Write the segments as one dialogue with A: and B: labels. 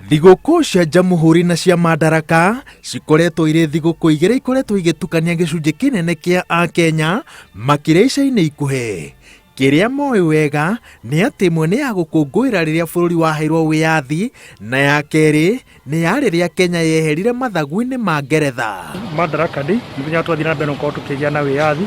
A: Thigũkũ cia Jamhuri na cia Madaraka cikoretwo irĩ thigũkũ igĩrĩ ikoretwo igĩtukania gĩcunjĩ kĩnene kĩa Akenya makĩria ica-inĩ ikuhĩ. Kĩrĩa moĩ wega nĩ atĩ ĩmwe nĩ ya gũkũngũĩra rĩrĩa bũrũri waheirwo wĩyathi na ya kerĩ nĩ ya rĩrĩa Kenya yeherire mathagu-inĩ ma Ngeretha.
B: Madaraka Day, mũthenya twathiĩ na mbere na gũkorwo tũkĩgĩa na wĩyathi,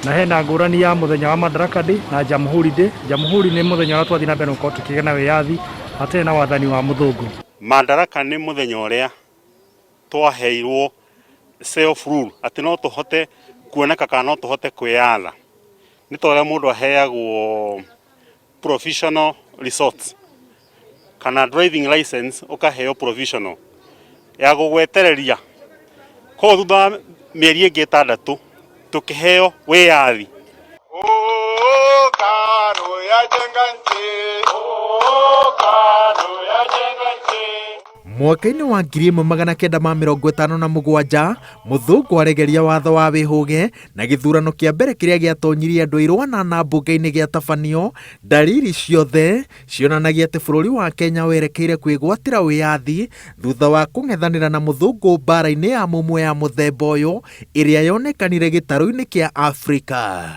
B: na hena ngũrani ya mũthenya wa Madaraka Day na Jamhuri Day. Jamhuri nĩ mũthenya ũrĩa twathiĩ na mbere na gũkorwo tũkĩgĩa na wĩyathi hatarĩ na wathani wa mũthũngũ.
C: Madaraka nĩ mũthenya ũrĩa twaheirwo self rule, atĩ no tũhote kuoneka kana no tũhote kwĩyatha. Nĩ ta ũrĩa mũndũ aheagwo provisional results kana driving license ũkaheo provisional ya gũgwetereria. Koguo thutha wa mĩeri ĩngĩ ĩtandatũ tũkĩheo wĩyathi.
A: Mwaka-inĩ wa 1957, Mũthũngũ aregeria watho wa wĩhũge na gĩthurano kĩa mbere kĩrĩa gĩatonyirie andũ airũ anana mbunge-inĩ gĩatabanio, ndariri ciothe cionanagia atĩ bũrũri wa Kenya werekeire kwĩgwatĩra wĩyathi thutha wa kũng'ethanĩra na mũthũngũ mbara-inĩ ya mũmwe ya mũthemba ũyũ ĩrĩa yonekanire gĩtarũ-inĩ kĩa Afrika.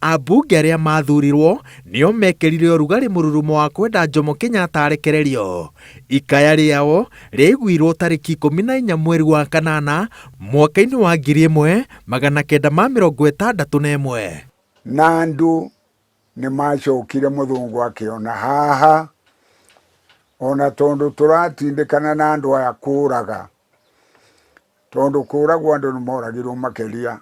A: Ambunge arĩa mathurirwo nĩo mekĩrire ũrugarĩ mũrurumo wa kwenda Jomo Kenyatta arekererio. Ikaya rĩao rĩaiguirwo tarĩki 14 mweri wa kanana mwaka-inĩ wa 1961.
D: Na andũ nĩ macokire mũthũngũ akĩona haha, ona tondũ tũratindĩkana na andũ aya kũraga, tondũ kũragwo andũ nĩ moragirwo makĩria.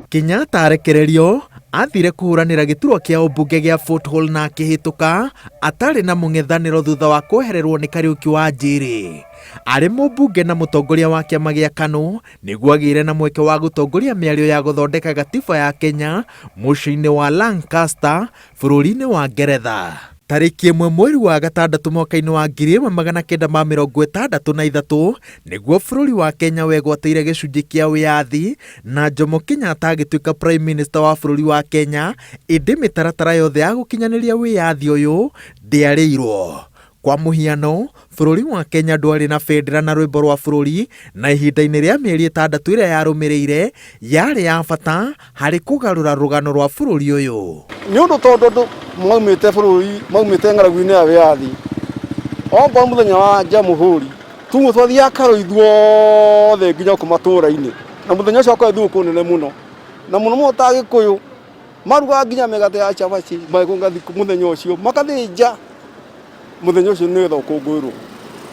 A: Kenyatta arekererio athire kũhũranĩra gĩturwa kĩa ũmbunge gĩa Fort Hall na akĩhĩtũka atarĩ na mũng'ethanĩro thutha wa kwehererwo nĩ Kariũki wa Njiiri. Arĩ mũmbunge na mũtongoria wa kĩama gĩa KANU nĩguo agĩire na mweke wa gũtongoria mĩario ya gũthondeka gatiba ya Kenya mũciĩ-inĩ wa Lancaster bũrũri-inĩ wa Ngeretha. Tarĩki ĩmwe mweri wa gatandatũ mwaka-inĩ wa 1963 nĩguo bũrũri wa Kenya wegwatĩire gĩcunjĩ kĩa wĩyathi na Jomo Kenyatta agĩtuĩka Prime Minister wa bũrũri wa Kenya, ĩndĩ mĩtaratara yothe ya gũkinyanĩria wĩyathi ũyũ ndĩarĩirwo. Kwa mũhiano, bũrũri wa Kenya ndwarĩ na bendera na rwĩmbo rwa bũrũri, na ihinda-inĩ rĩa mĩeri ĩtandatũ ĩrĩa yarũmĩrĩire yarĩ ya bata harĩ kũgarũra rũgano rwa bũrũri ũyũ.
E: Nĩ ũndũ tondũ andũ maumĩte bũrũri, maumĩte ng'aragu-inĩ ya wĩyathi, okorwo mũthenya wa Jamhuri, tuge twathiaga karo ithuothe nginya gũkũ matũra-inĩ, na mũthenya ũcio wakoragwo thigũkũ nene mũno, na mũno mũno ta Agĩkũyũ, marugaga nginya mĩgate ya cabaci mũthenya ũcio, makathĩnja mũthenya ũcio nĩgetha ũkũngũĩrwo.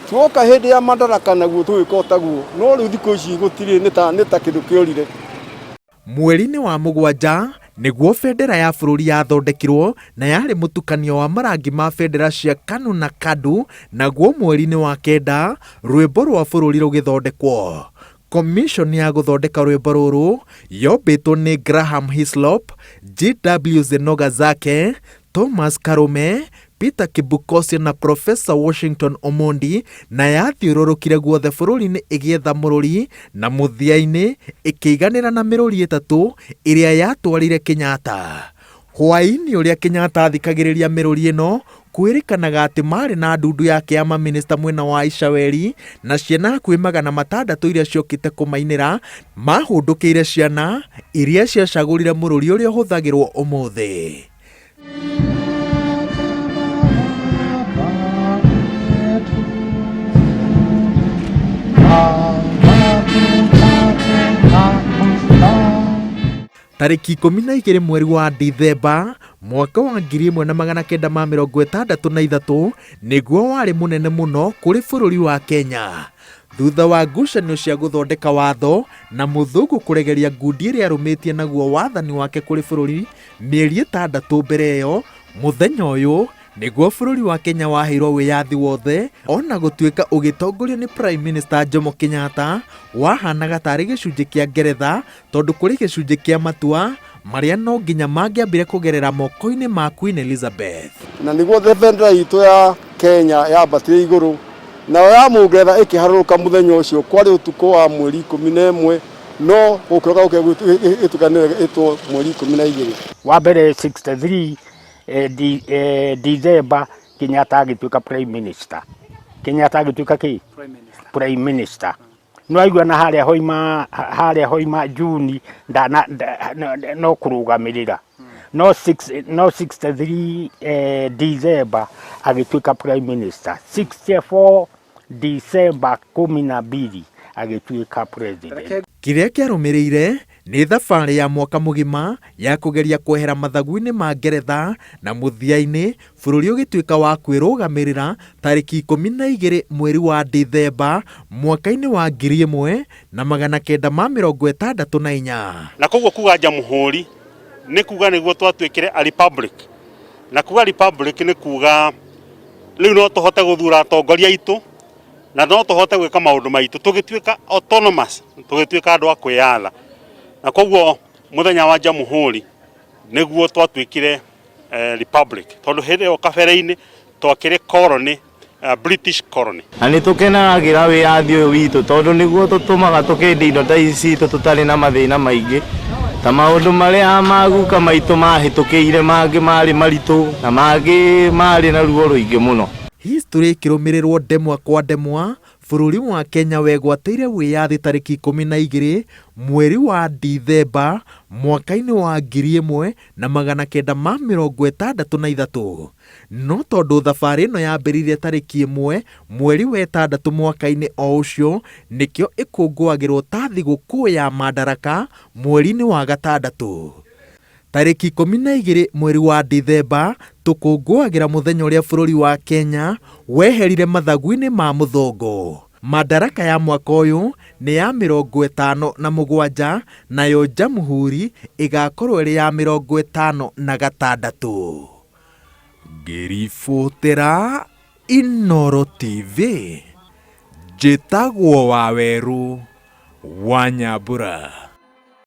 E: Tuoka hĩndĩ ya Madaraka naguo tũgĩka o taguo, no rĩu thikũ ici gũtirĩ nĩ ta kĩndũ kĩorire.
A: Mweri-inĩ wa mũgwanja nĩguo bendera ya bũrũri yathondekirwo na yarĩ mũtukanio wa marangi ma bendera cia KANU na KADU, naguo mweri-inĩ wa kenda rwĩmbo rwa bũrũri rũgĩthondekwo. Commission ya gũthondeka rwĩmbo rũrũ yombĩtwo nĩ Graham Hislop, GW Zenoga Zake, Thomas Karume, Peter Kibukosia na Professor Washington Omondi na yathiũrũrũkire guothe bũrũri-inĩ ĩgĩetha mũrũri na mũthia-inĩ ĩkĩiganĩra na mĩrũri ĩtatũ ĩrĩa yatwarire Kenyatta. Hwaĩ-inĩ ũrĩa Kenyatta athikagĩrĩria mĩrũri ĩno, kwĩrĩkanaga atĩ maarĩ na ndundu yake ya mamĩnĩsta mwena wa Icaweri na ciana hakuhĩ 600 iria ciokĩte kũmainĩra, mahũndũkĩire ciana iria ciacagũrire mũrũri ũrĩa ũhũthagĩrwo ũmũthĩ. Tarĩki 12 mweri wa Dithemba mwaka wa 1963 nĩguo warĩ mũnene mũno kũrĩ bũrũri wa Kenya. Thutha wa ngucanio cia gũthondeka watho na mũthũngũ kũregeria ngundi ĩrĩa arũmĩtie naguo wathani wake kũrĩ bũrũri mĩeri ĩtandatũ mbere ĩyo, mũthenya ũyũ nĩguo bũrũri wa Kenya waheirwo wĩyathi wothe ona gũtuĩka ũgĩtongorio nĩ Prime Minister Jomo Kenyatta wahanaga tarĩ gĩcunjĩ kĩa Ngeretha tondũ kũrĩ gĩcunjĩ kĩa matua marĩa no nginya mangĩambire kũgerera moko-inĩ ma Queen Elizabeth.
E: Na nĩguo bendera itũ ya Kenya yambatire igũrũ, nayo ya Mũngeretha ĩkĩharũrũka mũthenya ũcio, kwarĩ ũtukũ wa mweri 11, no gũkĩroka gũkĩa gĩtuĩka nĩyo ĩtwo mweri 12.
F: Wa mbere 63. December Kenyatta agĩtuĩka prime minister. Kenyatta agĩtuĩka kĩ? Prime minister. No aigua na harĩa hoima harĩa hoima Juni ndana no kũrũgamĩrĩra. No six, no 63 December agĩtuĩka prime minister. 64 December 12 agĩtuĩka president.
A: Kĩrĩa kĩarũmĩrĩire nĩ thabarĩ ya mwaka mũgima ya kũgeria kwehera mathagu-inĩ ma Ngeretha na mũthia-inĩ bũrũri ũgĩtuĩka wa kwĩrũgamĩrĩra tarĩki 12 mweri wa Dithemba mwaka-inĩ wa 1964.
C: Na koguo kuga Jamhuri nĩ kuga nĩguo twatuĩkire a republic, na kuga republic nĩ kuga rĩu no tũhote gũthura atongoria aitũ na no tũhote gwĩka maũndũ maitũ tũgĩtuĩka autonomous, tũgĩtuĩka andũ a kwĩyatha. Na koguo mũthenya wa Jamhuri nĩguo twatuĩkire republic, tondũ hĩndĩ ĩyo kabere-inĩ twakĩrĩ colony, British colony.
G: Na nĩ tũkenagĩra wĩyathi ũyũ witũ tondũ nĩguo tũtũmaga tũkĩendia indo ta ici citũ tũtarĩ na mathĩna maingĩ ta maũndũ marĩa maguka maitũ mahĩtũkĩire, mangĩ marĩ maritũ na mangĩ marĩ na ruo rũingĩ mũno.
A: History ĩkĩrũmĩrĩrwo ndemwa kwa ndemwa, bũrũri wa Kenya wegwatĩire wĩyathi tarĩki 12 mweri wa Dithemba mwaka-inĩ wa 1963. No tondũ thabarĩ ĩno yambĩrĩirie tarĩki 1 mweri wa 6 mwaka-inĩ o ũcio, nĩkĩo ĩkũngũagĩrwo ta thigũkũ ya Madaraka mweri-inĩ wa 6. Tarĩki 12 mweri wa Dithemba tũkũngũagĩra mũthenya ũrĩa bũrũri wa Kenya weherire mathagu-inĩ ma mũthũngũ. Madaraka ya mwaka ũyũ nĩ ya 57, nayo Jamhuri ĩgakorwo ĩrĩ ya 56. Ngĩribotera Inooro TV, njĩtagwo Wawerũ wa Nyambura.